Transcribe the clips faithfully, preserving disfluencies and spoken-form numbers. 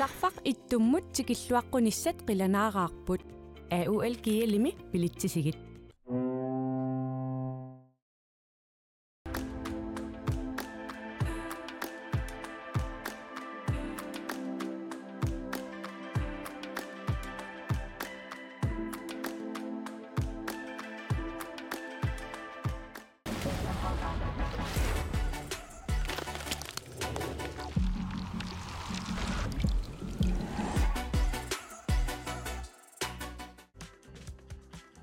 Tarfaq ittummut tikilluaqqunissat qilanaaraarput. A U L G L-imi bilitsisigit.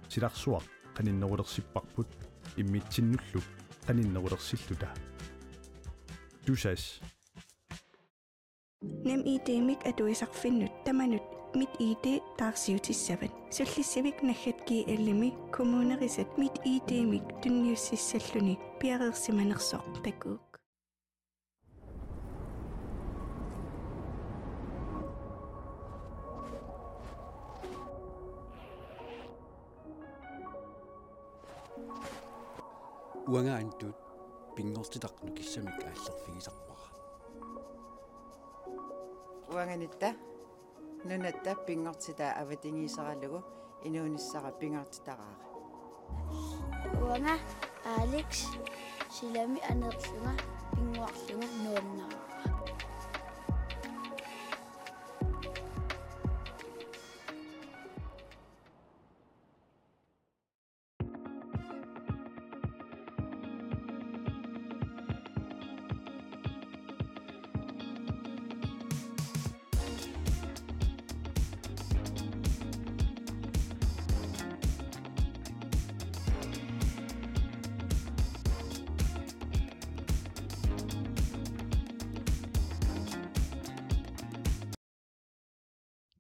Silarsuaq qaninnerulersipparput immitsinnullu qaninnerulersilluta. Tusass. NemID-mik atuisarfinnut tamanut MitID taarsiutissavat. Sullissivik naggat G L-imi kommunerisat MitID-mik tunniussissalluni piareersimanersoq takuuk. Uanga Antut pinngortitaq nukissamik aallerfigisarpara. Uanga Nitta nunatta pinngortitaa avatangiiseralugu inuunissara pingaartitaraara. Uanga Alex silami aneerlunga pinnguarlunga nuannaraara.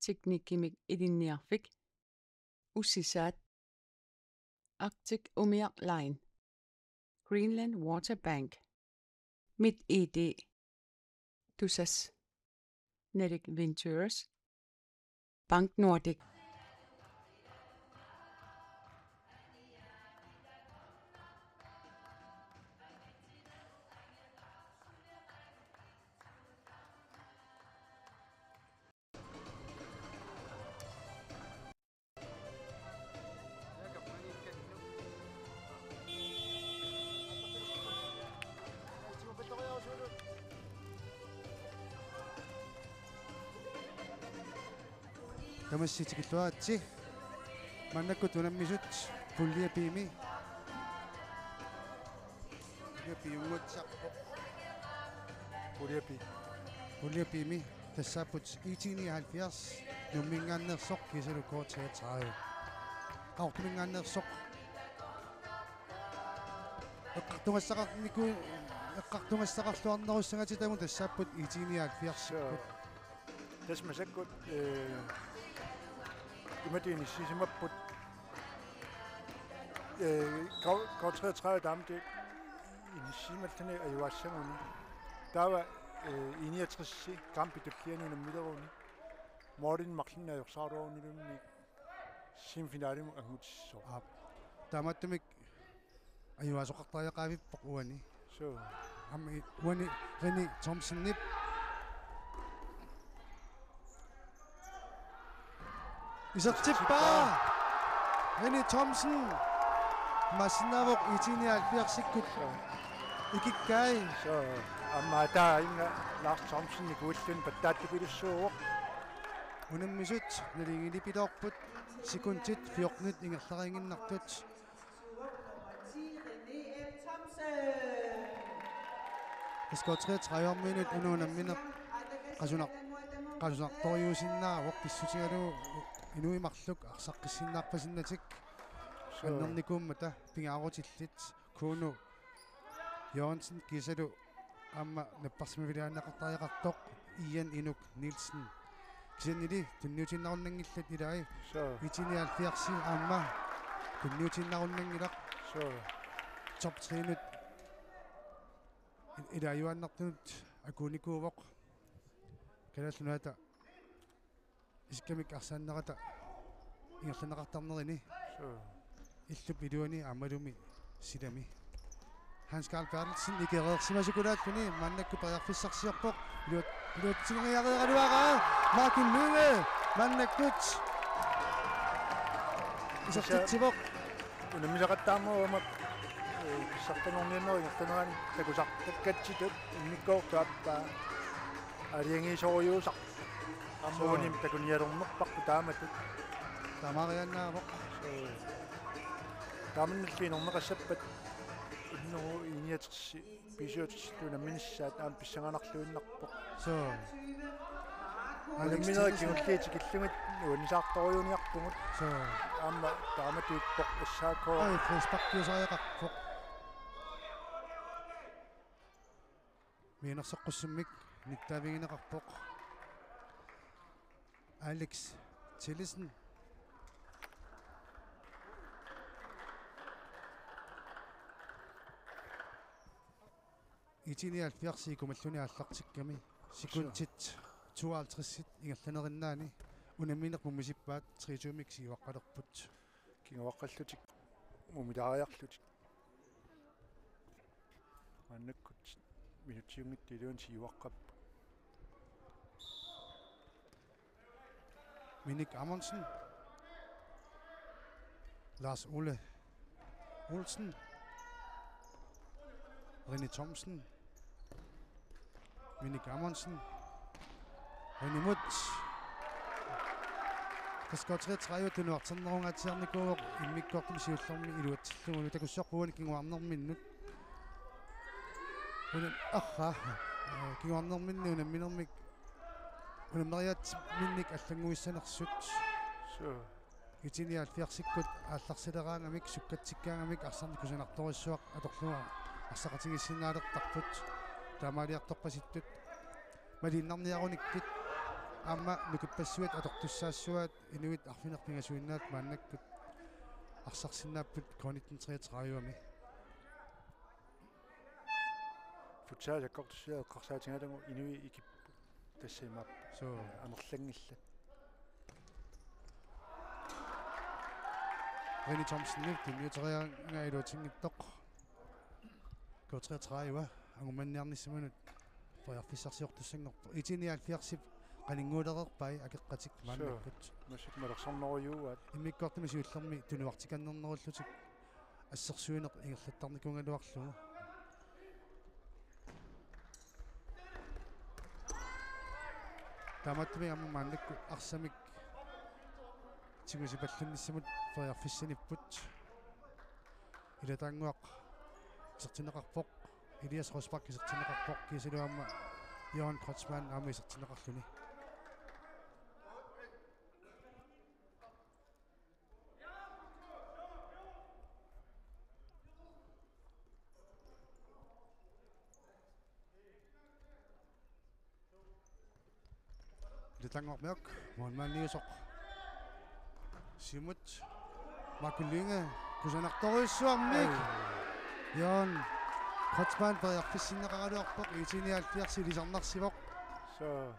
Teknikkimik Ilinniarfik, Ussisaat, Arctic Umiaq Line, Greenland Water Bank, MitID, Tusass, Nordic Ventures, Bank Nordic. Tamassi tikilluaritsi. Maannakkut unammisut pulje B-mi. Pulje B-mi. Pulje B. Pulje B-mi tassaapput I T nioghalvfjerds, Nuumminngaanneersoq kiisalu K treogtredive. Qaqortuminngaanneersoq. Eqqartugassaqarniku-, eqqartugassaqarluarnerussagatsigu tassaapput I T nioghalvfjerds. Suu. Tassa massakkut, eh, imatut inissisimapput, eh, K-, K treogtredive damp inissisimalluni ajugassaguni. Taava, eh, I niogtres kampip tulliani unammileruni. Målini marlunnik ajorsaraluaruniluunniit semifinalimut angutissasoq. Aap. Taamaattumik ajugaasoqartariaqaavippoq uani. Suu. Aamma i-, uani René Thomsenip. Isertippaa! René Thomsen. Imaassinnaavoq I T nioghalvfjerdsikkut. Suu. Ikikkai. Suu. Aamma taanna Lars Thomsen ikuillun pattaattupilussuuvoq. Unammisut naligiinnipiloorput, sekundit fjortenit ingerlariiginnartut. S K treogtredive-miunut una unammineq qasunar-, qasunartorujussuusinnaavoq pissutigalugu inuit marluk arsaqqissiinnarpasinnatik. Suu. Annernikuummata pingaarutillit Kuno Jørgensen kiisalu aamma napparsimmaviliaannaqartariaqartoq Ian Inuk Nielsen. Kisiannili tunniutiinnarunnanngillat ilai. Suu. I T nioghalvfjerds aamma tunniutiinnarunnanngilaq. Suu. Top tre-nut il-, ilaajuaannartunut akuunikuuvoq. Kalaallit Nunaata isikkamik arsaannerata ingerlanneqartarnerini. Suu. Illup iluani aammalumi silami. Hans Karl Berthelsen ikereersimasukulaalluni maannakkut periarfissarsiorpoq. Iluat-, Iluatseriaraluaraa Martin Lynge maannakkut isertitsivoq. Unammisaqattaarneq uuma, ee, pissartanngorniunnerup ingerlanerani takusartakkatsigu immikkoortup aappaa aalajangiisorujussuusarpoq. Aamma uani takunialernerparput taamatut. Taamaariaannaavoq. Ee, taamannillu inerneqassappat unnugu I niogtres B syvogtres unamminissaat aamma pissanganarluinnarpoq. Soo. Unamminerit kingulliit tikillugit nuannisaartorujuuniarpugut. Soo. Aamma taamatuuppoq S A K. Ai, frisparkiusariaqarpoq. Mianersoqqussummik nittaavigineqarpoq. Alex Tillesen. I T nioghalvfjerds ikumalluni aallartikkami. Sekundit tooghalvtredsit ingerlanerinnaani unammineq mumisippaat tre to-mik siuaqqalerput. Kinguaqqallutik mumilaariarlutik. Maannakkut minutsiunngitsoq iluani siuaqqapput. Minik Amundsen. Lars Ole Olsen. René Thomsen. Minik Amundsen. René Mut. Tassa K treogtredive tunuarternerungaatsiarnikuuvoq immikkoortumi siullermi iluatsillugu, takussavarput uani kinguarnerminnut. Una-, aha. Kinguarnerminni unamminermik unammeriaatsimik allannguissanersut. Soo. I T nioghalvfjerdsikkut aallarsileraangamik, sukkatsikkaangamik arsarneq kusanartorujussuaq atorlugu arsaqatigiissinnaalertarput. Taamaaliortorpasittut maliinnarniarunikkit aamma nukippassuit atortussaassuaat inuit arfineq-pingasuinnaat maannakkut arsarsinnaapput K nitten treogtredive-mi. Futsal sakkortusiat eqqarsaatigalugu inuit ikipput. Tassa imaappoq. Soo. Amerlanngillat. René Thomsenip tunniuteriaraa iluatsinngitsoq. K treogtredive angummanniarnissaminut periarfissarsiortussanngorpoq. I T nioghalvfjerdsip qaninnguulereerpai akeqqatik. Soo. Maannakkut. Massakkut malersornerujuuaat. Immikkoortumi siullermi tunuartikannernerullutik assersuineq ingerlattarnikuugaluarlugu. Taamaattumik aamma maannakkut arsamik tigusipallunnissamut periarfissanipput. Ilataannguaq isertinneqarpoq. Elias Rosbach isertinneqarpoq. Kiisalu aamma Jørgen Kreutzmann aamma isertinneqarluni. Ilataannguaq Mørch, målmandiusoq. Siumut, Marco Lynge, kusanartorujussuarmik. Ai. Jørgen Kreutzmann periarfissinneqaraluarpoq, I T nioghalvfjerds ilisarnarsivoq. Soo.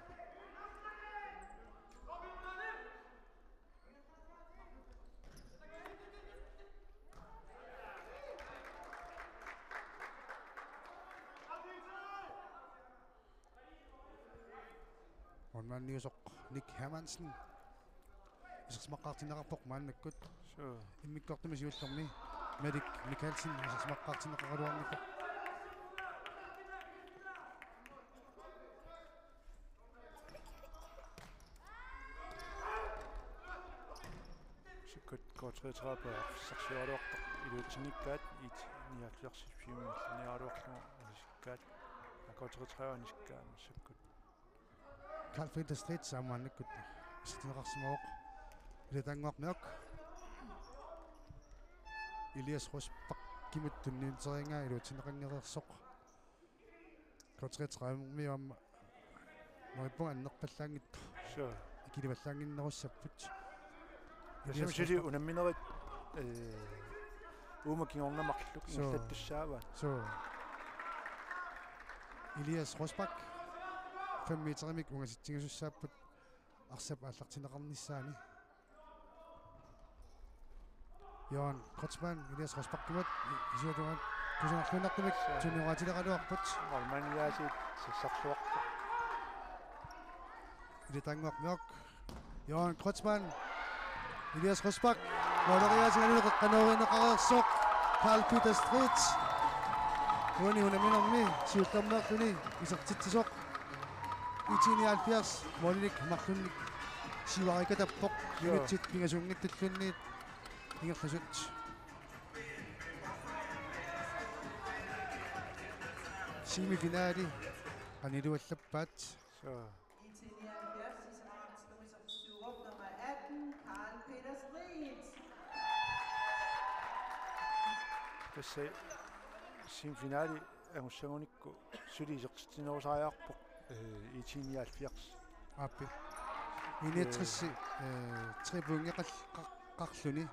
Målmandiusoq Nick Hermansen isersimaqqaartinneqarpoq maannakkut. Soo. Immikkoortumi siullermi Malik Mikkelsen isersimaqqaartinneqaraluarnikoq. Sikkut K treogtredive periarfissarsiugaluartoq iluatsinngikkaat, I T nioghalvfjerds siumut ingerlanniaraluarlugu anisikkaat. K treogtredive anisikkaat massakkut. Karl Peter Strid aamma maannakkut isertinneqarsimavoq. Ilataannguaq Mørch. Elias Rosbachimut tunniuteriaraa iluatsinneqanngereersoq. K treogtredive-mi aamma neriuppunga annerpallaanngitsoq. Soo. Ikilivallaannginnerussapput. Tassami suli unamminerit, ee, uuma kingorna marluk. Soo. Ingerlattussaavaat. Soo. Elias Rosbach fem meterimik ungasitsigisussaapput arsap aallartinneqarnissaani. Jørgen Kreutzmann, Elias Rosbachimut, i-, isuatungaanut kusanarluinnartumik. Soo. Tunniuaatileqaluarput. Målmandiaasiit sassarluarpoq. Ilataannguaq Mørk. Jørgen Kreutzmann. Elias Rosbach. Måleriaasigalugu qeqqanoorineqareersoq. Karl Peter Street. Uani unamminermi siullermeerluni isertitsisoq. I T nioghalvfjerds målinik marlunnik siuariikatappoq. Joo. Minutsit pingasuunngitsulluunniit ingerlasut. Semifinali qaniluallappaat. Joo. I T nioghalvfjerds, Isamarat Louise Fusuup, nummer atten, Karl Peter Street. Tassa semifinali angussagunikku suli isertitsinerusariaqarpoq, eh, I T nioghalvfjerds. Aappi. I niogtres, eh, tre pointi qal-, qa-, qarluni.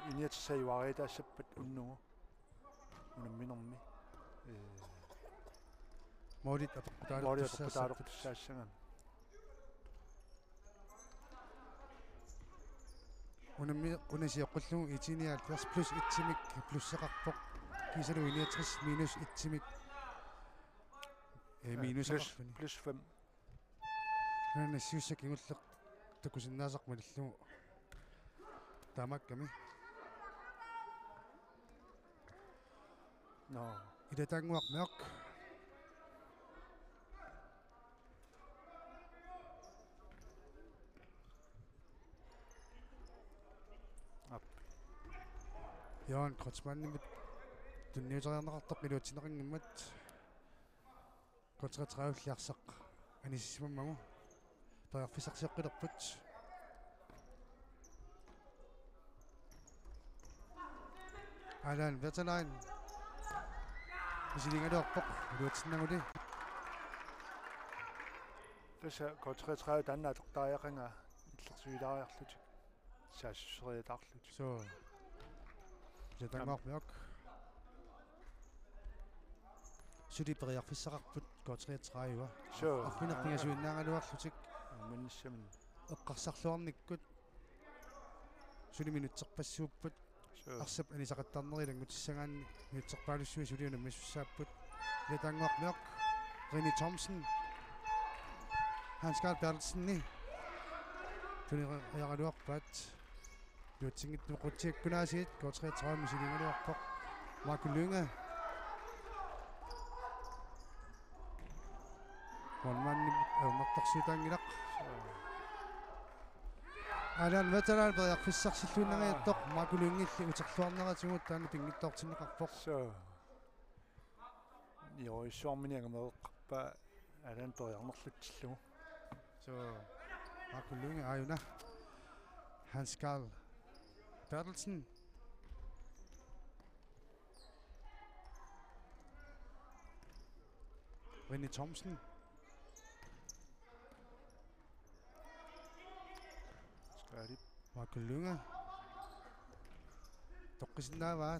I niogtres sajuariataassappat unnugu. Unamminermi. Ee, Målit apeqqutaalertussaassapput. Målit apeqqutaalertussaassapput. Unammi-, una sioqqullugu I T nioghalvfjerds plus etsimik plusseqarpoq. Kiisalu I niogtres minus etsimik. Ee, ee, minus plus, plus fem. Nassiussaq kingulleq takusinnaasaq malillugu taamaakkami. Nå. Ilataannguaq Mørk. Aap. Jørgen Kreutzmannimit tunniuteriarneqartoq iluatsinneqanngimmat. K treogtredive-lli arsaq anisimammagu. Periarfissarsioqqilerput. Allan Wetterlein. Misiligaluarpoq iluatsinnaguli. Tassa K treogtredive taanna atortariaqagaa illersuilaariarlutik. Saassusseriataarlutik. Suu. Ilataannguaq Mørk. Suli periarfissaqarput K treogtredive. Suu. Arfineq-pingasuinnaagaluarlutik. Mannissamin. Eqqarsarluarnikkut. Suli minutserpassuupput. Suu. Arsap anisaqattaarneri ilanngutissagaanni minutserpaalussuit suli unammisussaapput. Ilataannguaq Mørk. Rene Thomsen. Hans Karl Berthelsen. Tuneriaraluarpaat. Iluatsinngitsoq qutsiakkunaasiit K treogtredive misiligaluarpoq. Marco Lynge. Målmandi ajornartorsiutaanngilaq. Allan Wetterlein periarfissarsilluinnariartoq Marco Lyngilli uterluarneratigut taanna pinngitsoortinneqarpoq. Suu. Joo, issuarmini angamereqqarpa Allan periarnerlutsillugu. Suu, Marco Lynge aajuna. Hans Karl Berthelsen. Rene Thomsen. Skadi. Marco Lynge. Toqqisinnaavaa.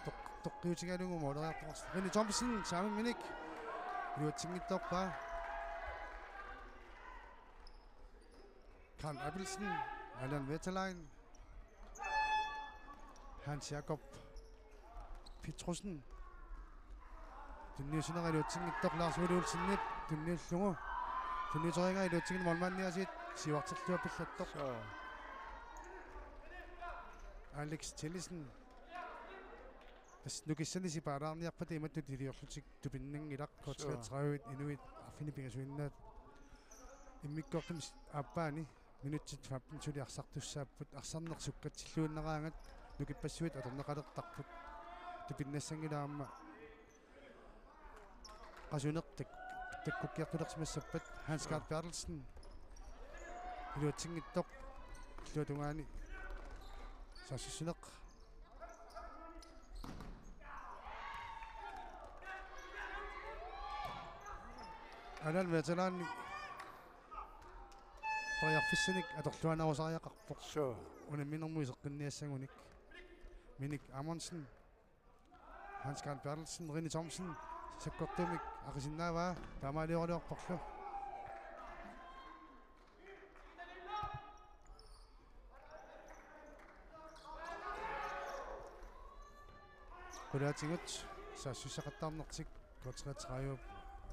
Toq-, toqqiutigalugu måleriartoqarsi-. Rene Thomsen, saamimminik. Iluatsinngitsoorpaa. Karl Abelsen, Allan Wetterlein. Hans Jakob Petrussen. Tunniussinera iluatsinngitsoq Lars Ole Olsenip tunniullugu. Tunniuteriaraa iluatsinngitsoq målmandiaasiit siuarterlugu pillattoq. Suu. Alex Tellesen. Tassa nukissanik sipaalaarniarpata imatut iliorlutik tupinnanngilaq. Suu. K treogtredive inuit arfineq-pingasuinnaat immikkoortumi aappaani. Minutsit femten suli arsartussaapput, arsarneq sukkatsilluinnaraangat nukippassuit atorneqalertarput. Tupinnassanngilaat aamma qasuneq tak-, takkukkiartulersimassappat. Hans Karl Berthelsen. Iluatsinngitsoq. Illuatungaani. Saassussineq. Allan Wetterlein periarfissanik atorluarnerusariaqarpoq. Suu. Unamminermut iseqqinniassagunik. Minik Amundsen. Hans Karl Berthelsen, Rene Thomsen, sakkortuumik aqisinnaavaa, taamaalioraluarporlu. Qulaatigut saassussaqattaarnertik K treogtredive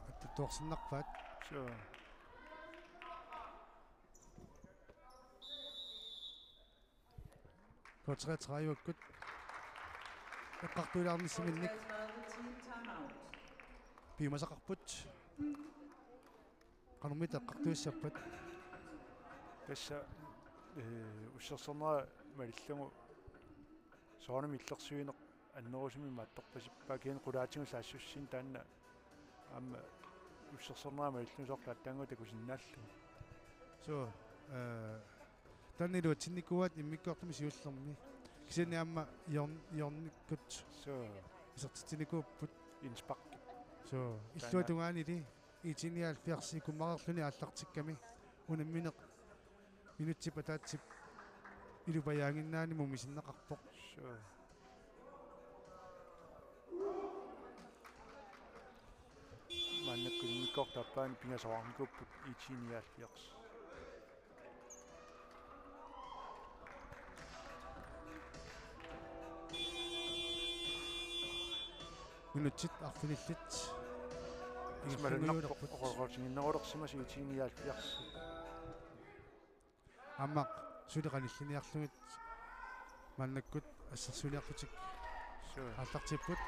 attuttuarsinnarpaat. Suu. K treogtredive-kkut eqqartuilaarnissaminnik piumasaqarput. Qanormita eqqartuissappat? Tassa, eh, ussersornera malillugu soorunami illersuineq annerusumik mattorpasippaa, kisianni qulaatigut saassussineq taanna aamma ussersornera malillugu soorlu aatsaannguaq takusinnaallugu. Suu, eh, taanna iluatsinnikuuaat immikkoortumi siullermi. Kisianni aamma hjørn-, hjørnekkut. Suu. Isertitsinikuupput. Indspark. Suu, taanna illuatungaanili I T nioghalvfjerds ikummareerluni aallartikkami unammineq minutsip ataatsip ilupajaaginnaani mumisinneqarpoq. Suu. Maannakkut immikkoortup aappaani pingasoraarnikuupput I T nioghalvfjerds. Minutsit arfinillit. Malunnarpoq ingerlajuulerput. Oqaloqatiginnerulersimasoq I T nioghalvfjerds. Aamma suli qanilliniarlugit maannakkut assersuiniarlutik. Suu. Aallartipput.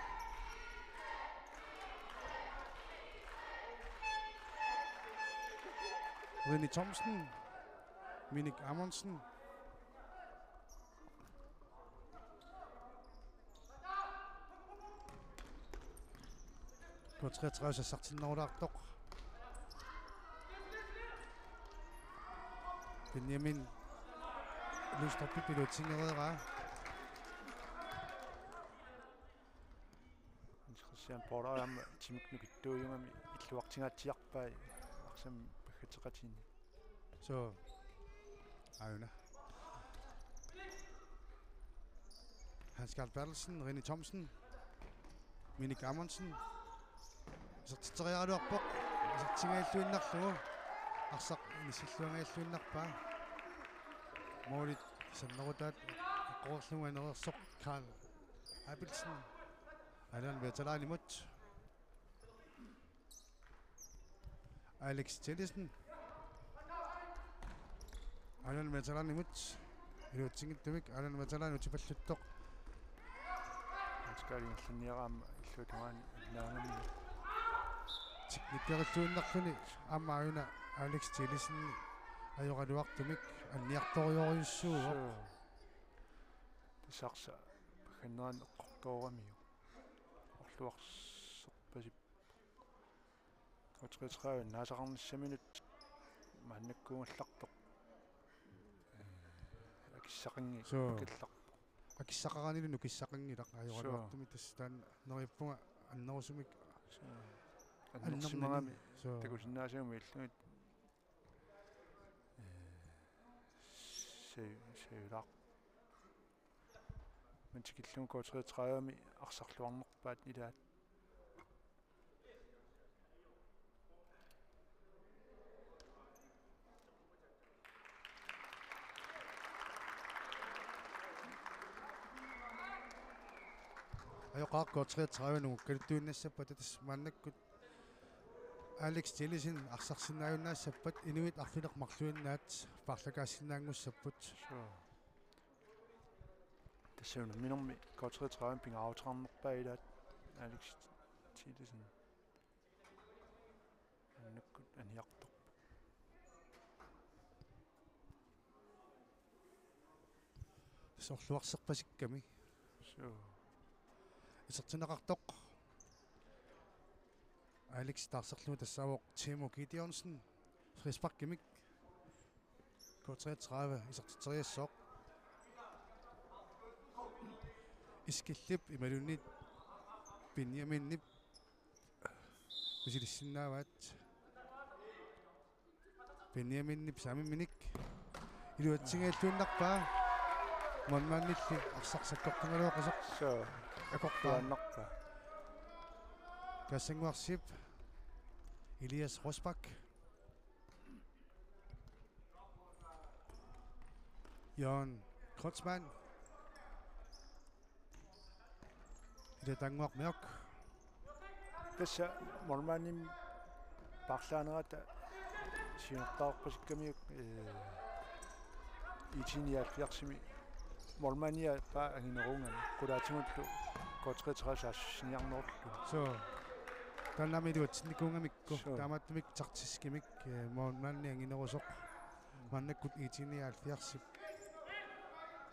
Rene Thomsen. Minik Amundsen. K treogtredive sassartinnerulaartoq. Benjamin Lystrupip iluatsingereeraa. Christian Poulsen aamma timik nukittuujugami illuartingaatsiarpai arsaq paggateqatigiinni. Suu. Aajuna. Hans Karl Berthelsen, Rene Thomsen, Minik Amundsen. Isertitseriaraluarpoq. Isertitsingaalluinnarlugu. Arsaq inissilluangaalluinnarpaa. Målit sannerutaat eqqorlugu anereersoq Karl Abelsen. Allan Veteranimut. Alex Tellesen. Allan Veteranimut. Iluatsinngitsumik Allan Veteran utipalluttoq. Anskaalingerlinniaraam illuatungaani naangammi. Teknikkerilluinnarluni aamma aajuna Alex Tellesen ajoraluartumik anniartorujorujussuuvoq. Suu. Tassa arsaq paggannerani eqqortooramiuk. Orluarserpasippoq. K treogtredive annaasaqarnissaminut maannakkuugallartoq. Eh, akissaqanngilaq. Suu. Akillarpoq. Akissaqaranilu nukissaqanngilaq. Suu. Ajoraluartumik tassa taanna neriuppunga annerusumik. Suu. Annersimagami. Suu. Takusinnaasagamiillugit. Eh, se-, seulaaq. Maanna tikillugu K treogtredive-mi arsarluarnerpaat ilaat. Ajoqaaq K treogtredive nungukkaluttuinnassappat, tassa maannakkut Alex Tellesen arsarsinnaajunnaassappat inuit arfineq-marluinnaat paarlakaassinnaanngussapput. Suu. Tassa unamminermi K treogtredive pingaaruteqarnerpaat ilaat Alex Tellesen. Annakkut aniartoq. Tassa orluarserpasikkami. Suu. Isertinneqartoq. Alex taarserlugu tassaavoq Timo Gideonsen. Frisparkimik. K treogtredive isertitseriassaaq. Eskilip imaluunniit Benjaminip misilissinnaavaat. Benjaminip saamimminik iluatsingaalluinnarpaa. Målmandilli arsaq sakkortugaluaqisoq. Suu. Akorpaa. Tuaannarpaa. Kassannguarsip Elias Rosbach. Jørgen Kreutzmann. Ilataannguaq Mørch. Tassa målmandimik paarlaanerata siunertaarpasikkamiuk, eh, I T nioghalvfjerdsimi målmandia pa angineruugami. Qulaatigullu K treogtredive saassussiniarnerullugu. Soo. Taannaami iluatsinnikuugamikku. Soo. Taamaattumik taktiskimik, eh, målmandi anginerusoq. Maannakkut I T nioghalvfjerdsip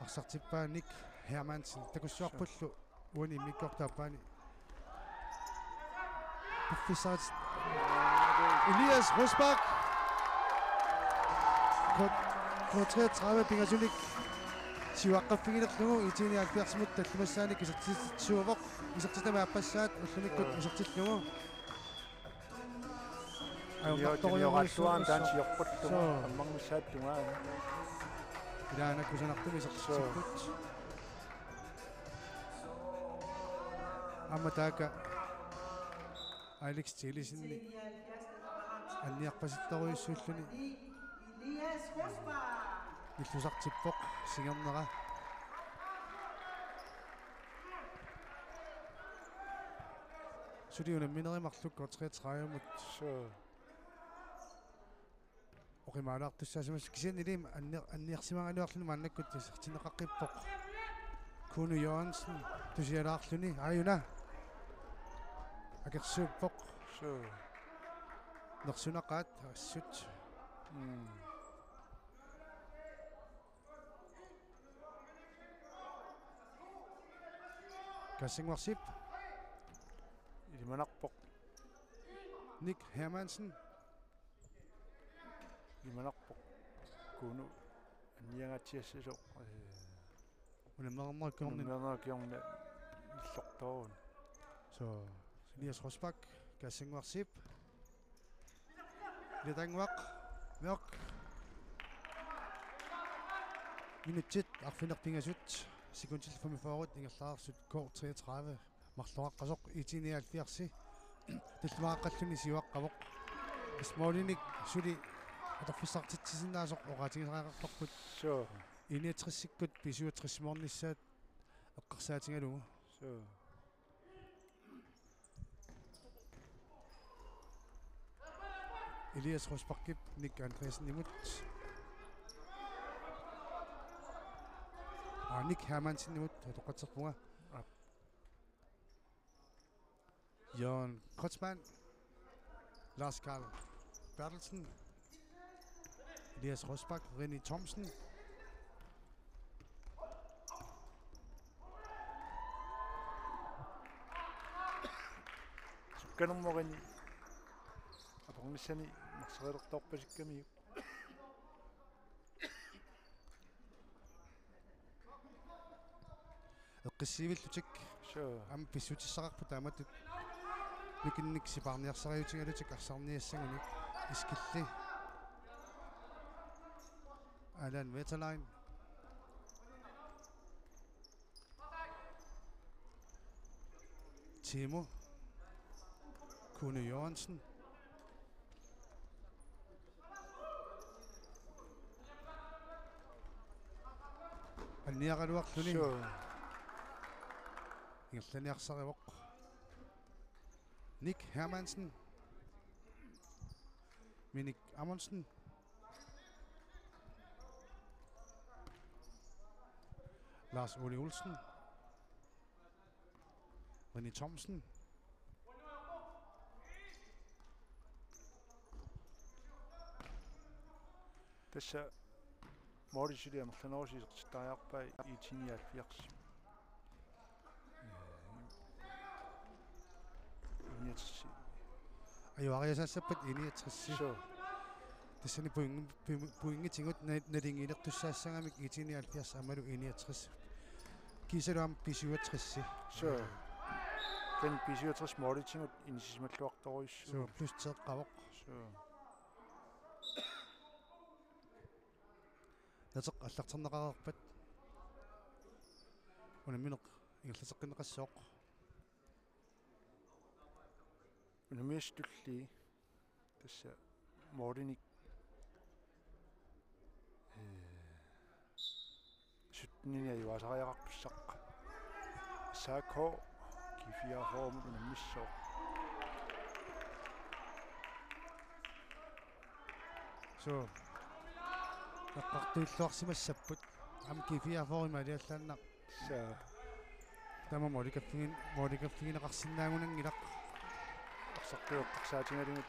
arsartippaa Nick Hermansen. Takussuarpullu uani immikkoortup aappaani. Piffissaq Elias Rosbach. K-, K treogtredive pingasunik siuaqqaffigilerlugu I T nioghalvfjerdsimut tallimassaanik isertitsisuuvoq. Isertitami aappassaat ullumikkut isertillugu. Ajornartorujussuuvoq. Ajornartorujussuuvoq taanna siorpallugu. Soo. Ammarnissaata tungaanut. Ilaana kusanartumik isertitsipput. Soo. Aamma taakku Alex Thielesenip anniarpasittorujussuulluni. Nillusartippoq singernera. Suli unamminerit marluk K treogtredive-mut. Soo. Oqimaalaartussaasimasut kisiannili anni-, anniarsimagaluarluni maannakkut isertinneqaqqippoq. Kuno Jørgensen tusialaarluni aajuna. Akersuuppoq. Soo. Nersunaqaat assut. Mm. Kassangwarsip. Ilimanarpoq. Nick Hermansen. Ilimanarpoq. Kuno anniangaatsiassasoq. Eh, unammereernerup kingorna. Unammereernerup kingorna illortooruni. Soo, Elias Rosbach, Kassangwarsip. Ilataannguaq, Mørch. Minutsit arfineq-pingasut, sekundit femogfyrre ingerlareersut K treogtredive. Marloraqqasoq I T nioghalvfjerds. Tallimaaqqalluni siuaqqavoq. Målinik suli atorfissaqartitsisinnaasoq oqaatigisariaqarparput. Soo. I niogtresikkut B syvogtres målnissaat eqqarsaatigalugu. Soo. Elias Rosbachip Nick Andreassenimut. Aa, Nick Hermansenimut, utoqqatserpunga. Aap. Jørgen Kreutzmann. Lars Karl Berthelsen. Elias Rosbach, René Thomsen. Sukkanermut René. Apornissani marserilertoorpasikkamiuk. Eqqissivillutik. Soo. Aamma pissutissaqarput taamatut. Nukinnik sipaarniarsariutigalutik arsarniassagunik. Iskilli. Allan Wetterlein. Timo. Kuno Jørgensen. Anniaraluarluni. Soo. Ingerlaniarsarivoq. Nick Hermansen. Minik Amundsen. Lars Ole Olsen. René Thomsen. Tassa måli suli amerlanerusoq isertittariaqarpaa I T nioghalvfjerds. Niogtres. Ajuariasaassappat I niogtres. Soo. Tassani point-, point-, pointigut na-, naligiilertussaassagamik I T nioghalvfjerds aammalu I niogtres. Kiisalu aamma B syvogtres. Soo. Taanna B syvogtres målitigut inissisimalluartorujussuuvoq. Soo, plus teeqqavoq. Soo. Nateq aallarterneqareerpat. Unammineq ingerlateqqinneqassooq. Unammiassat tullii tassa målinik, eh, syttenini ajuaasariaqartussaq. S A K G fireogfyrre-mut unammissaaq. Soo. Eqqartuilluarsimassapput. Aamma G fireogfyrre-mi aalajangerneq. Saa. Tamanna målikaffigin-, målikaffiginiarsinnaagunanngilaq. Arsartuup eqqarsaatigalugu.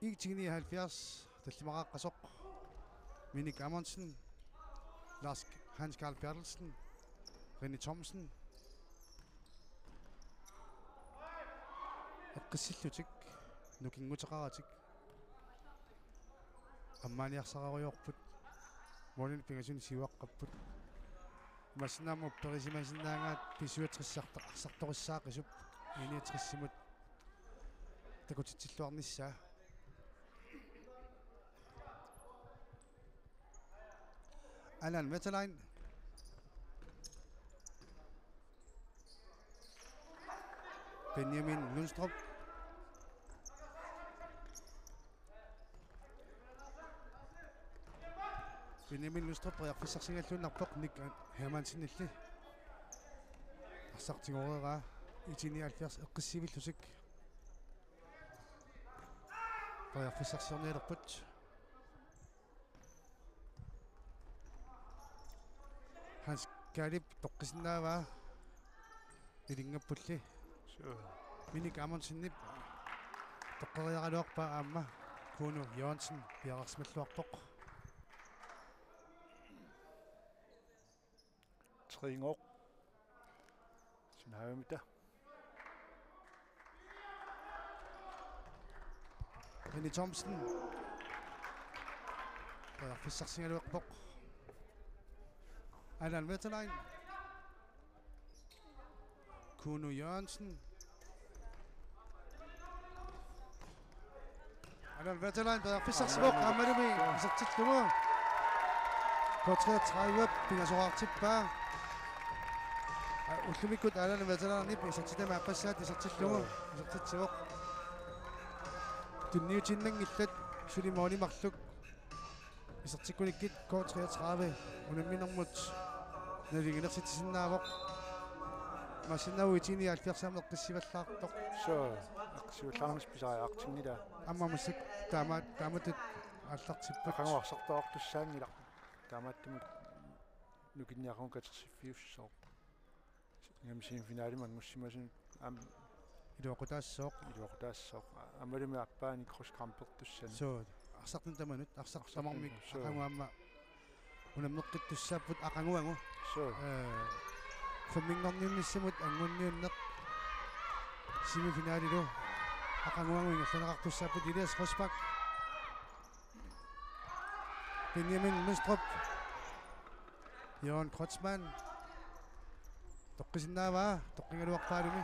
IT nioghalvfjerds, tallimaqaqqasoq. Minik Amundsen, Lars Hans Karl Berthelsen, René Thomsen. Eqqissillutik, nukinguteqaratik. Ammaaniarsararujoorput. Målinik pingasunik siuaqqapput. Imaassinnaavoq upperisimasinnaagaat B syvogtres arsartorissaaqisup I niogtres-imut takutitsilluarnissaa. Allan Wetterlein. Benjamin Lundstrup. Benjamin Lundstrup periarfissarsigalluinnarpoq Nick Hermansenilli. Arsaq tigoreeraa. IT nioghalvfjerds eqqissivillutik. Periarfissarsiornialerput. Hans Kalip toqqisinnaavaa. Ilingappulli. Suu. Minik Amundsenip toqqeriaraluarpaa aamma Kuno Jørgensen piareersimalluarpoq. Tringok. Sinaavimita. René Thomsen. Periarfissarsigaluarpoq. Allan Wetterlein. Kuno Jørgensen. Allan Wetterlein periarfissarsivoq aammalumi isertillugu. K treogtredive pingasoraartippaa. Ullumikkut Allan Wetterleinip isertitami aappassaat isertillugu isertitsivoq. Tunniutiinnanngillat suli måli marluk. Isertikkunikkit K treogtredive unamminermut naligiilersitsisinnaavoq. Imaassinnaavoq IT nioghalvfjerds aamma eqqissivallaartoq. Suu, eqqissivallaarnissaq pisariaqartinngilaa. Aamma massakkut taama-, taamatut aallartipput. Aqagu arsartoqartussaanngilaq. Taamaattumik nukinniarlugu katersiffiussooq. Ingammik semifinalimi angussimasunut aamma iluaqutaassooq. Iluaqutaassooq. Aammalumi aappaani cross-kampertussanik. Suu, arsartut tamanut, arsartut tamarmik, suu, aqagu aamma unammeqqittussaapput aqaguagu. Suu. Ee, femminngorniunnissamut angunniunneq semifinalilu aqaguagu ingerlanneqartussaapput. Elias Rosbach. Benjamin Lystrup. Jørgen Kreutzmann. Toqqisinnaavaa, toqqigaluarpaalumi.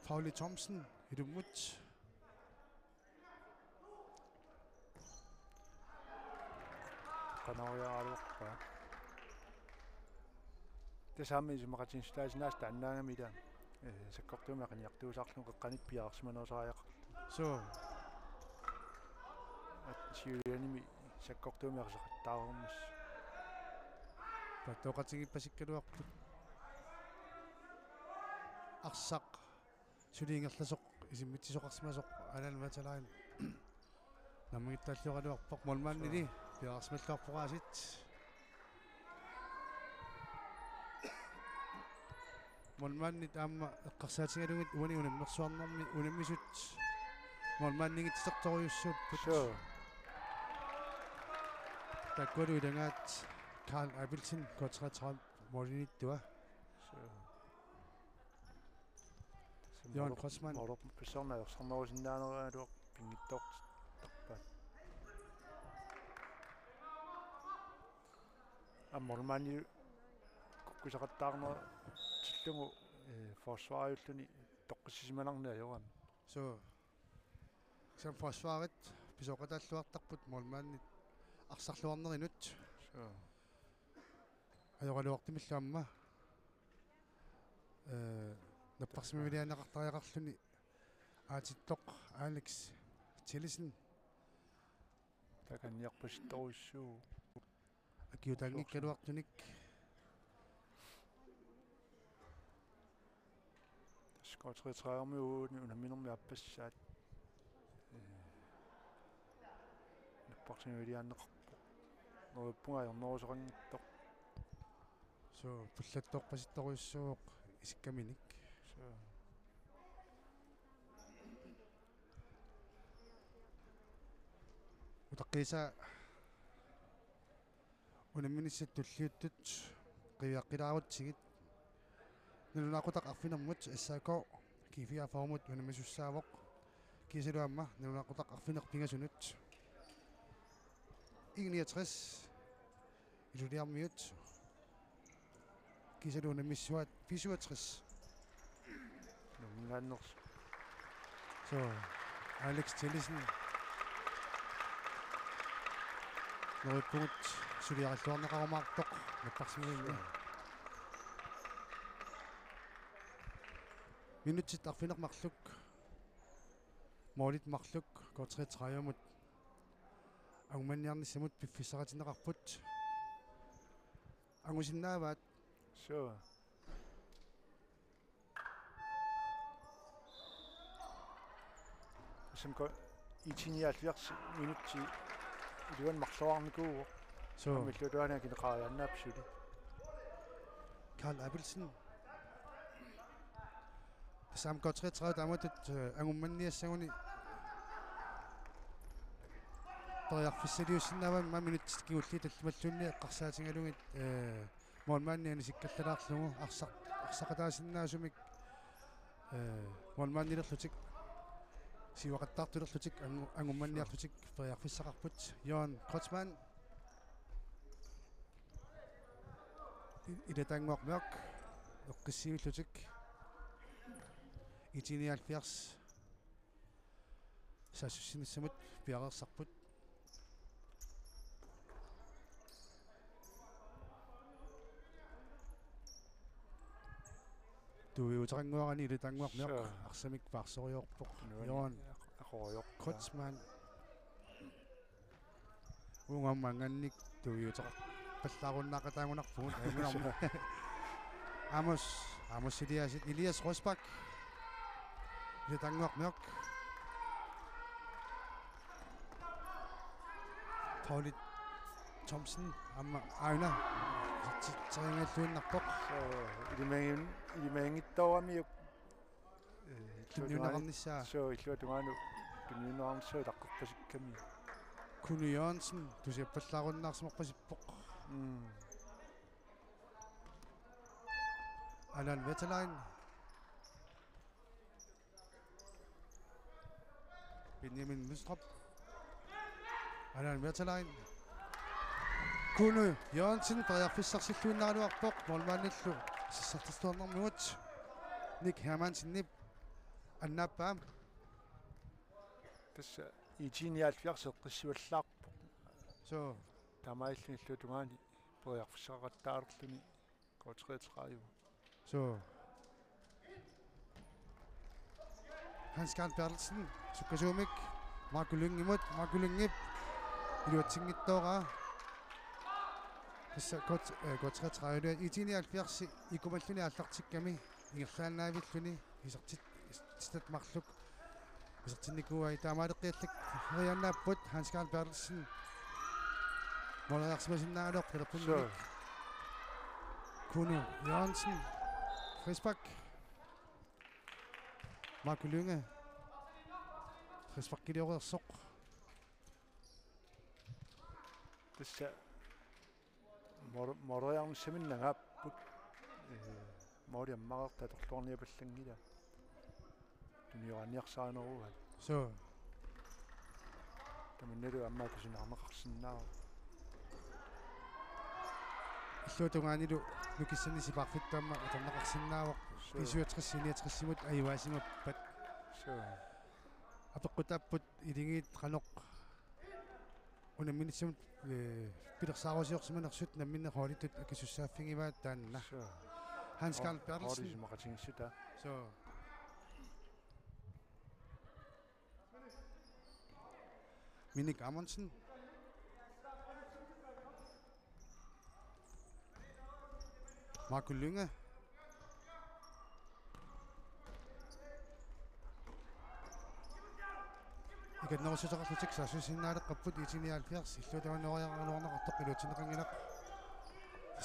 Pauli Thomsen, ilummut. Qanoq iliorpaa. Tassami isumaqatigiissutaasinnaasoq taannaagami ila. Ee, sakkortuumik qiniartuusaarlugu qeqqaniippoq piareersimanerusariaqarluni. Suu. At siulianimi sakkortuumik arsaqattaarnermi. Pattooqatigiippasikkaluarput. Arsaq suli ingerlasoq isimmitsisoqarsimasoq Allan Wetterlein. Naammagittaalluaraluarpoq målmandili piareersimalluarpoq aasiit. Målmandit aamma eqqarsaatigalugit uani unammersuarnermi unammisut målmandinngitsiartorujussuupput. Suu. Taakkualu ilagaat Karl Abelsen, K treogtredive målinittua. Suu. Jørgen Kreutzmann. Orlorput pissorna ersarnerusinnaaneraluaq pinngitsoortarpaat. Aamma målmandi kukkusaqattaarnerutillugu, ee, forsvariulluni toqqissisimanarneq ajorami. Suu. Kisianni forsvarit pisooqataalluartarput målmandit arsarluarnerinut. Suu. Ajoraluartumillu aamma. Ee, napparsimmaviliaanneqartariaqarluni aatittoq Alex Tillesen. Takanniarpasittorujussuuvoq. Akiutaanngikkaluartunik. Tassa K treogtredive-mi uani unamminermi aappassaat. Napparsimavigilaarneqarpoq. Neriuppunga ajornerusoqanngitsoq. Suu, pullattoorpasittorujussuuvoq isikkaminik. Suu. Utaqqiisaa unamminissat tulliuttut qiviaqqilaarutsigit. Nalunaaqutaq arfinermut S A K G fireogfyrremut unammisussaavoq. Kiisalu aamma nalunaaqutaq arfineq-pingasunut. I niogtres Ilulissarmiut. Kiisalu unammissaat B syvogtres. Nuannersoq. Suu, Alex Tillesen. Neriuppugut suliaralluarneqarumaartoq napparsimavinni. Minutsit arfineq-marluk. Målit marluk K treogtredive-mut angummanniarnissamut piffissaqatinneqarput. Angusinnaavaat. Suu. Som ko-, I T nioghalvfjerds minutsi iluani marloraarnikuuvoq. Suu. Aamma illuatungaani akineqariaannaavoq suli. Karl Abelsen. Tassa aamma K treogtredive taamatut, eh, angummanniassaguni periarfissaliussinnaavaa, aamma minutsit kingulliit tallimalluunniit eqqarsaatigalugit, eh, målmandi anisikkallarlugu arsaq-, arsaqataasinnaasumik, eh, målmandilerlutik, siuaqattaartulerlutik, angu-, angummanniarlutik periarfissaqarput. Jørgen Kreutzmann. I-, Ilulissarmiut eqqissivillutik. I T nioghalvfjerds saassussinissamut piareersarput. Tuiuteqannguarani Ilulissarmiut eq. Suu. Arsamik paarsorujoorpoq. Nuann-, Jørgen aq-, aqorijoorpoq. Kreutzmann. Uunga aamma angannik tuiuteqarpallaarunnaaqataagunarpugut. Amos, Amos Eliasen, Elias Rosbach. Ilulissarmiut eq. Pauli Thomsen, aamma aajuna. Titserinngalluinnarpoq. Suu, ilimagiun-, ilimaginngitsooramiuk. Eh, tunniunneqarnissaa. Suu, illuatungaanut tunniunneqarnissaa utaqqeqqasikkami. Kuno Jørgensen, tusiappallaarunnaarsimarpasippoq. Mm. Allan Wetterlein. Benjamin Lystrup. Allan Wetterlein. Kuno Jørgensen, periarfissarsilluinnaraluarpoq, målmandillu sassartornermigut. Nick Hermansenip annaappaa. Tassa I T nioghalvfjerds eqqissivallaarpoq. Suu. Taamaalilluni illuatungaani periarfissaqattaarluni K treogtredive. Suu. Hans Karl Berthelsen, sukkasuumik, Marco Lyngimut, Marco Lyngip iluatsinngitsooraa. Tassa K, eh, K treogtredive, I T nioghalvfjerds ikumalluni aallartikkami, ingerlaannaavilluni, isertit-, isertitat marluk isertinnikuuai, taamaaleqqiallak heriaannaapput. Hans Karl Berthelsen. Måleriarsimasinnaagaluarpoq talerpunnik. Suu. Kuno Jørgensen. Frispark. Marco Lynge. Frisparkilioreersoq. Tassa Mål-, måleriarnissaminnaanngaapput. Eh, måli ammareertaa atorluarniapallanngilaq. Tunioraanniarsarinerugaat. Suu. Tamannalu aamma tusinaarneqarsinnaavoq. Illuatungaanilu nukissanik sipaarfittut aamma atorneqarsinnaavoq. Suu. B syvogtres niogtresimut ajuaasimappat. Suu. Apeqqutaapput iligiit qanoq unamminissamut, eh, pilersaarusiorsimanersut namminneq holdittut akisussaaffigivaat taanna. Suu. Hans Karl Berthelsen. Holdi isumaqatigiissutaat. Suu. Minik Amundsen. Marco Lynge. Annerussuteqarlutik saassussisinnaaleqqapput I T nioghalvfjerds illuatungaasoq nooriaraluarneqartoq iluatsinneqanngilaq.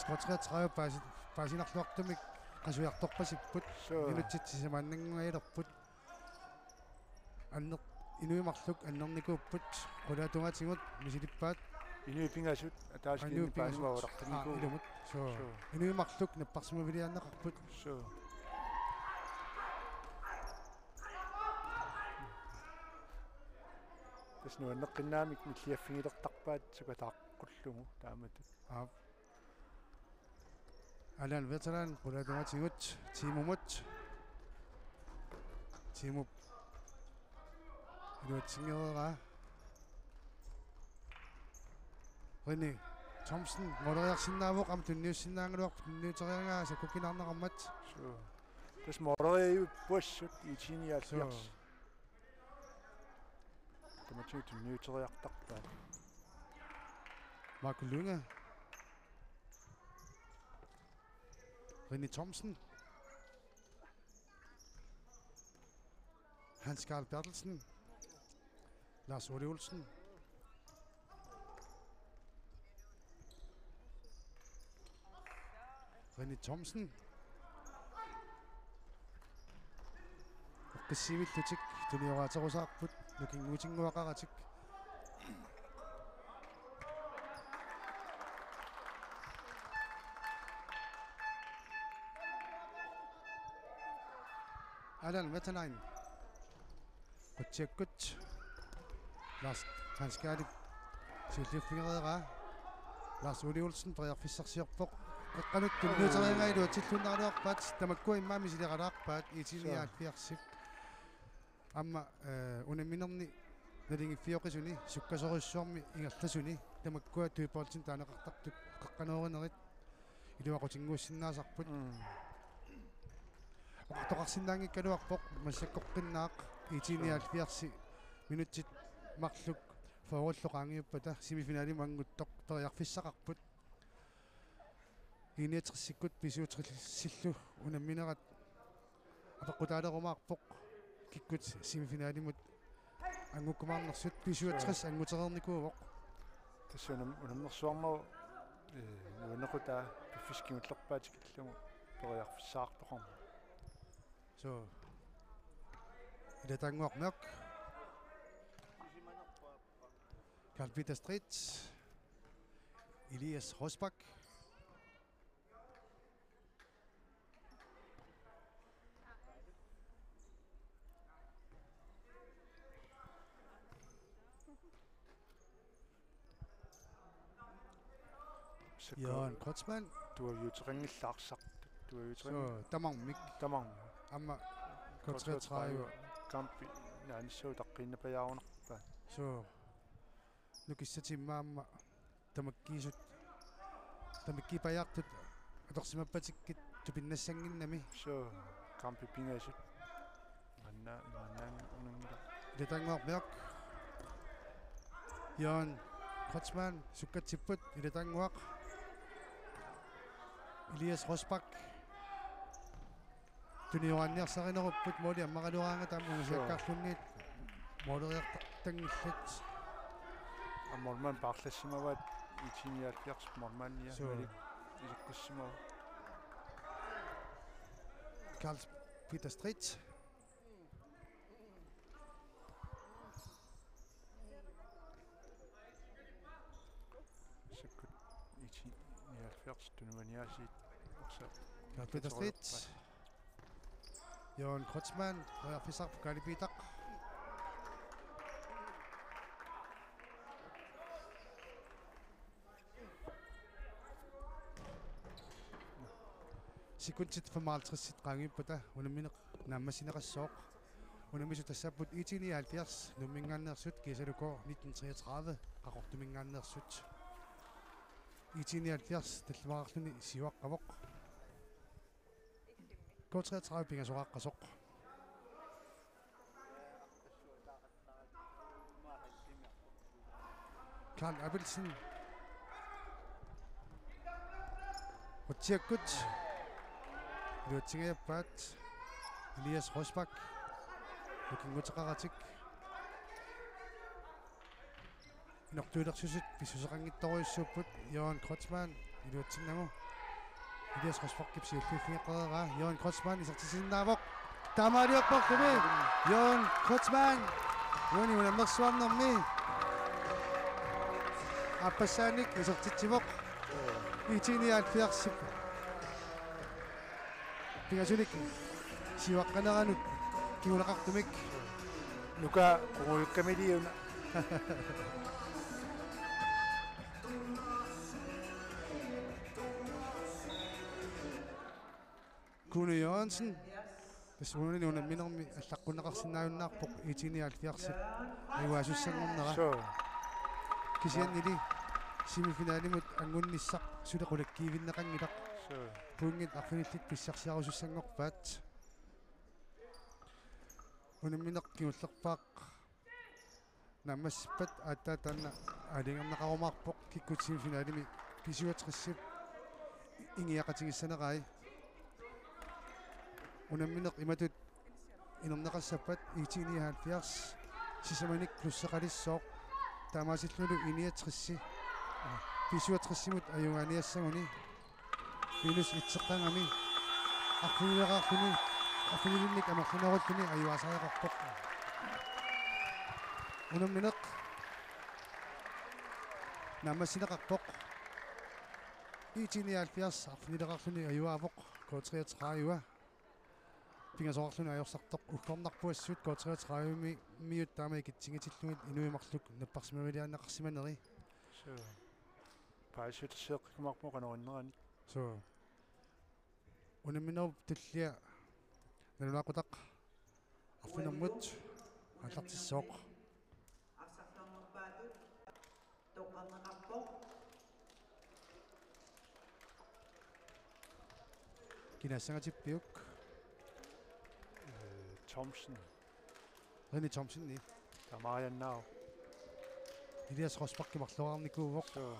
Score treogtredive paasi-, paasinarluartumik qasujartorpasipput. Suu. Minutsit sisamaannanngualerput. Anner-, inuit marluk annernikuupput, qulaatungaatigut misilippaat. Inuit pingasut, ataaseq inuit pingasut. Paasimavarartinnikuuvoq. Aa, ilumut. Suu. Suu. Inuit marluk napparsimaviliaanneqarput. Suu. Tassa nuanneqqinnaamik milliaffigilertarpaat sukataaqqullugu taamatut. Aap. Allan Veteran, qulaatungaatigut, Tiimumut. Tiimup iluatsingereeraa. René Thomsen, måleriarsinnaavoq, aamma tunniussinnaagaluarpoq, tunniuteriaraa sakkukinaarneqarmat. Suu. Tassa måleriippuassut I T nioghalvfjerds. Suu. Tamatigut tunniuteriartarpaat. Marco Lynge. René Thomsen. Hans Karl Berthelsen. Lars Ole Olsen. René Thomsen. Eqqissivillutik tunioraaterusaarput nukinguutinnguaqaratik. Allan Veteran. Qutsiakkut. Lars Hans Karlip siulliuffigereeraa. Lars Ole Olsen periarfissarsiorpoq. Qeqqanut tunniuteriaraa iluatsilluinnaraluarpaat, tamakkua immaqa misileralaarpaat I T nioghalvfjerdsip. Aamma, eh, unamminerni naligiiffioqisuni sukkasoorujussuarmi ingerlasuni tamakkua Dyboltimi taaneqartartut qeqqanoorinerit iluaqutinnguussinnaasarput. Mm. Oqartoqarsinnaanngikkaluarpoq massakkorpiaq I T nioghalvfjerds minutsit marluk fyrrellu qaangiuppata semifinalimut anguttoq periarfissaqarput. I niogtresikkut B syvogtresillu unamminerat apeqqutaalerumaarpoq, kikkut semifinalimut angukkumaarnersut. B syvogtres angutereernikuuvoq. Tassa unam-, unammersuarnerup, eh, nuannequtaa piffissaq kingullerpaaq tikillugu periarfissaqartoqarmat. Suu. Ilataannguaq Mørch. Karl Peter Street. Elias Rosbach. Jørgen Kreutzmann. Tuaviuteqanngillat arsaq. Tuaviuteqanngillat. Suu, tamarmik. Tamarmik. Aamma K treogtredive. Kampi naanissaat utaqqiinnapajaarunarpaat. Suu. Nukissatimmi aamma tamakkiisut, tamakkiipajaartut atorsimappatikkit tupinnassannginnami. Suu, kampit pingasut. Manna, manna unanngila. Ilataannguaq Mørch. Jørgen Kreutzmann, sukkatsipput, ilataannguaq. Elias Rosbach. Tunioraanniarsarinerupput måli ammaraluaraangata aamma. Suu. Ungasiakkaarlunniit måleriartartanngillat. Aamma målmand paarlassimavaat I T nioghalvfjerds målmandia. Suu. Malik iseqqissimavoq. Karl Peter Street. Sikkut I T nioghalvfjerds tunuaniaasiit. Karl Peter Street. Jørgen Kreutzmann, periarfissaq pokalipiitaq. Sekundit femoghalvtreds qaangiuppata unammineq naammassineqassooq. Unammisut tassaapput I T nioghalvfjerds Nuumminngaanneersut kiisalu K nitten treogtredive Qaqortuminngaanneersut. I T nioghalvfjerds tallimaarluni siuaqqavoq. K treogtredive pingasoraaqqasoq. Karl Abelsen. Qutsiakkut. Iluatsingajappaat. Elias Rosbach. Nukinguteqaratik. Inortuilersuisut pissuseqanngitsorujussuupput. Jørgen Kreutzmann iluatsinnagu. Elias Rosbachip siulliuffeqareeraa. Jørgen Kreutzmann isertitsisinnaavoq. Taamaaliorparpumi Jørgen Kreutzmann. Uani unammersuarnermi aappassaannik isertitsivoq. I T nioghalvfjerdsip pingasunik siuaqqaneranut kinguneqartumik. Nuka kungujukkamiliuna. Kuno Jørgensen. Tassa uani unamminermi allaqqunneqarsinnaajunnaarpoq I T nioghalvfjerdsip ajugaasussanngornera. Suu. Kisiannili semifinalimut anngunnissaq suli qulakkiivinneqanngilaq. Suu. Pointit arfinillit pissarsiarusussanngorpaat. Unammineq kingullerpaaq naammassippat aatsaat taanna aalajangerneqarumaarpoq, kikkut semifinalimi B syvogtresip ingiaqatigissanerai. Unammineq imatut inerneqassappat I T nioghalvfjerds sisamanik plusseqalissooq, taamaasillunilu I niogtres B syvogtresimut ajugaaniassaguni. Minus itseqqaagami arfinileraarluni, arfinilinnik amerlanerulluni ajugaasariaqarpoq. Unammineq naammassineqarpoq. I T nioghalvfjerds arfinileraarluni ajugaavoq K treogtredive. Pingasoqarluni ajorsartoq uggornarpoq assut K treogtredivemiut taama ikitsinngitsillugit inuit marluk napparsimaviliaannaqarsimaneri. Suu. Paasissutissaqqimaarpoq qanoq innerani. Suu. Unamminerup tullia nalunaaqutaq arfinermut aallartissooq. Toqqarneqarpoq. Kinaassangatippiuk? Øh, Thomsen. René Thomsen, ni. Taamaajannaa. Elias Rosbach marloraarnikuuvoq. Suu.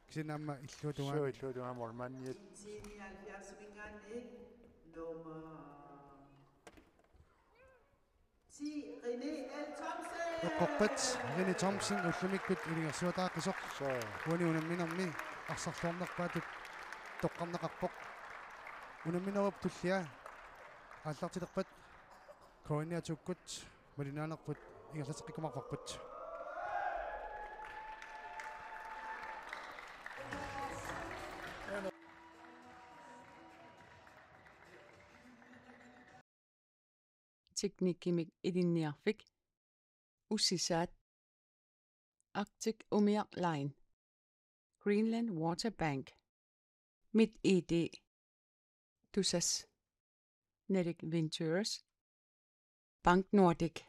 Kisianni aamma illuatungaani. Suu, illuatungaani målmandiat. Nummer ti, René L. Thomsen. Eqqorpat René Thomsen ullumikkut ilungersuataaqisoq. Suu. Uani unamminermi arsarluarnerpaatut toqqarneqarpoq. Unamminerup tullia aallartilerpat K N R-tukkut malinnaanerput ingerlateqqikkumaarparput. Teknikkimik ilinniarfik. Usisaat. Arctic Umiaq Line. Greenland Water Bank. MitID. Tusass. Nordic Ventures. Bank Nordic.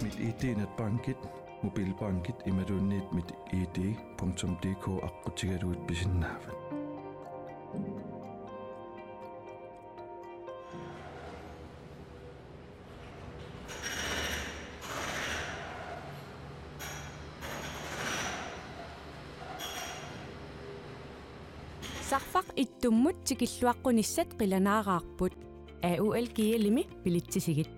MitID netbankit, mobilbankit imaluunniit mit I D punktum D K aqqutigalugit pisinnaavat. Sarfaq ittummut tikilluaqqunissat qilanaaraarput. A U L G L-imi bilitsisigit.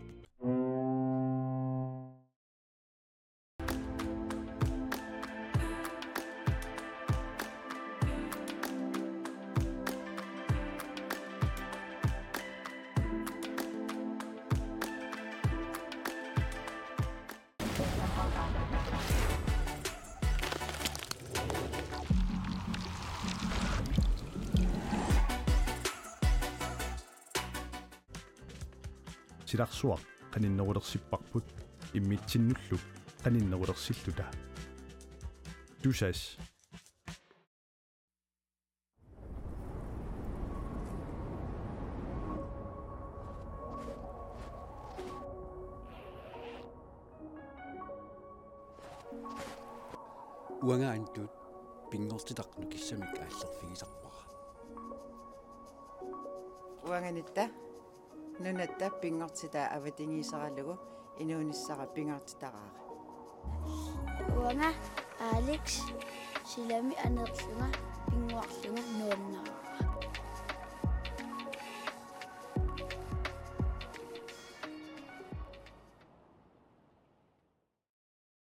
Silarsuaq qaninnerulersipparput immitsinnullu qaninnerulersilluta. Tusass. Uangaanut pinngortitaq nukissamik aallerfigisarpara. Uangatta nunatta pinngortitaa avatangiiseralugu inuunissara pingaartitaraara. Uanga Alex silami aneerlunga pinnguarlunga nuannaraara.